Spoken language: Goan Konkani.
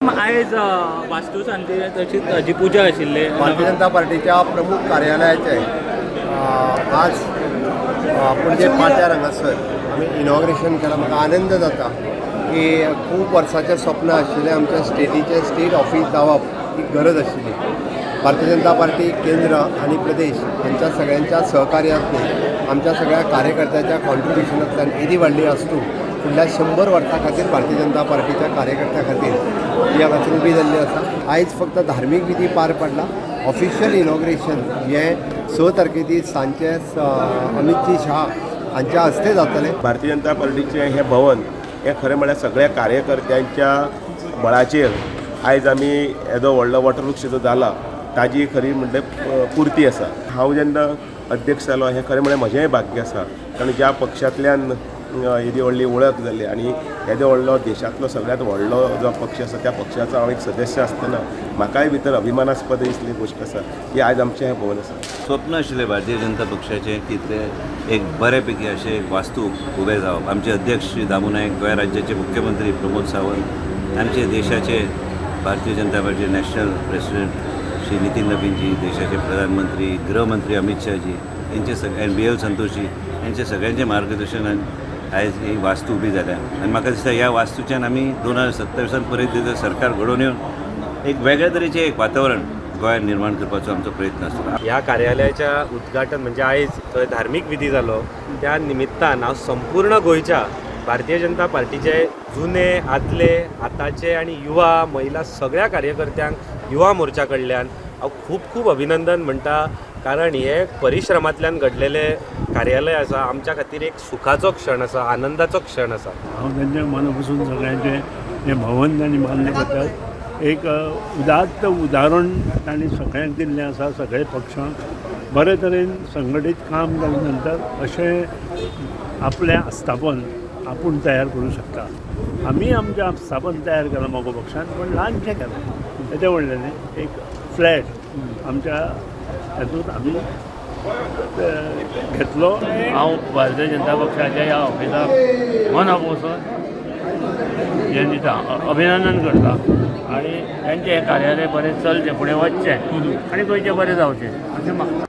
आयज वास्तुशांती तशीच जी पुजा आशिल्ली. भारतीय जनता पार्टीच्या प्रमुख कार्यालयाचे आज पणजे पाट्यार हांगासर आमी इनॉग्रेशन केलां. म्हाका आनंद जाता की खूब वर्साचें स्वप्न आशिल्लें, आमच्या स्टेटीचें स्टेट ऑफीस जावप ही गरज आशिल्ली. भारतीय जनता पार्टी केंद्र आनी प्रदेश हांच्या सगळ्यांच्या सहकार्यांतल्यान, आमच्या सगळ्या कार्यकर्त्याच्या कॉन्ट्रिब्युशनांतल्यान येदी व्हडली वस्तू फुडल्या 100 वर्सां खातीर भारतीय जनता पार्टीच्या कार्यकर्त्या खातीर ही हांगासर उबी जाल्ली आसा. आयज फक्त धार्मीक विधी पार पडला. ऑफिशियल इनॉग्रेशन हें 6 तारखे दीस सांजचे अमितजी शाह हांच्या हस्ते जातलें. भारतीय जनता पार्टीचें हें भवन हें खरें म्हळ्यार सगळ्या कार्यकर्त्यांच्या बळाचेर आयज आमी येदो व्हडलो वटवृक्ष जो जाला, ताजी खरी म्हणल्यार पुर्ती आसा. हांव जेन्ना अध्यक्ष जालो, हें खरें म्हळ्यार म्हजेंय भाग्य आसा, कारण ज्या पक्षांतल्यान येदी व्हडली वळख जाली आनी येदो व्हडलो देशांतलो सगळ्यांत व्हडलो जो पक्ष आसा, त्या पक्षाचो हांव एक सदस्य आसतना म्हाकाय भितर अभिमानास्पद दिसली गोश्ट आसा की आयज आमचें हें भवन आसा. स्वप्न आशिल्लें भारतीय जनता पक्षाचें की ते एक बऱ्यापैकी अशें एक वास्तू उबें जावप. आमचे अध्यक्ष श्री दामू नायक, गोंय राज्याचे मुख्यमंत्री प्रमोद सावंत, आमचे देशाचे भारतीय जनता पार्टी नॅशनल प्रेसिडेंट श्री नितीन नबीनजी, देशाचे प्रधानमंत्री, गृहमंत्री अमित शहाजी यांचे सग आनी बी एल संतोषजी यांच्या सगळ्यांच्या मार्गदर्शनान आयज ही वास्तू उबी जाल्या. आनी म्हाका दिसता, ह्या वास्तूच्यान आमी 2027 परत जर सरकार घडोवन येवन एक वेगळ्या तरेचें एक वातावरण गोंयांत निर्माण करपाचो आमचो प्रयत्न आसतलो. ह्या कार्यालयाच्या उद्घाटन म्हणजे आयज थंय धार्मीक विधी जालो, त्या निमित्तान हांव संपूर्ण गोंयच्या भारतीय जनता पार्टीचे जुने, आदले, आतांचे आनी युवा, महिला सगळ्या कार्यकर्त्यांक युवा मोर्चा कडल्यान हांव खूब खूब अभिनंदन म्हणटा, कारण हे परिश्रमांतल्यान घडलेलें कार्यालय आसा. आमच्या खातीर एक सुखाचो क्षण आसा, आनंदाचो क्षण आसा. हांव तांच्या मना पसून सगळ्यांचें हें भवन तांणी बांदले बद्दल एक उदात्त उदाहरण तांणी सगळ्यांक दिल्लें आसा. सगळे पक्षांक बरे तरेन संघटीत काम जाले नंतर अशें आपलें आस्थापन आपूण तयार करूं शकता. आमी आमचें आस्थापन तयार केलां मगो पक्षान, पूण ल्हानशें केलां. तेजें व्हडलें न्ही, एक फ्लॅट आमच्या हातूंत आमी घेतलो. हांव भारतीय जनता पक्षाच्या ह्या ऑफिसाक मना पसून हें दिता, अभिनंदन करता आनी तांचें हें कार्यालय बरें चलचें, फुडें वचचें आनी गोंयचें बरें जावचें अशें मागता.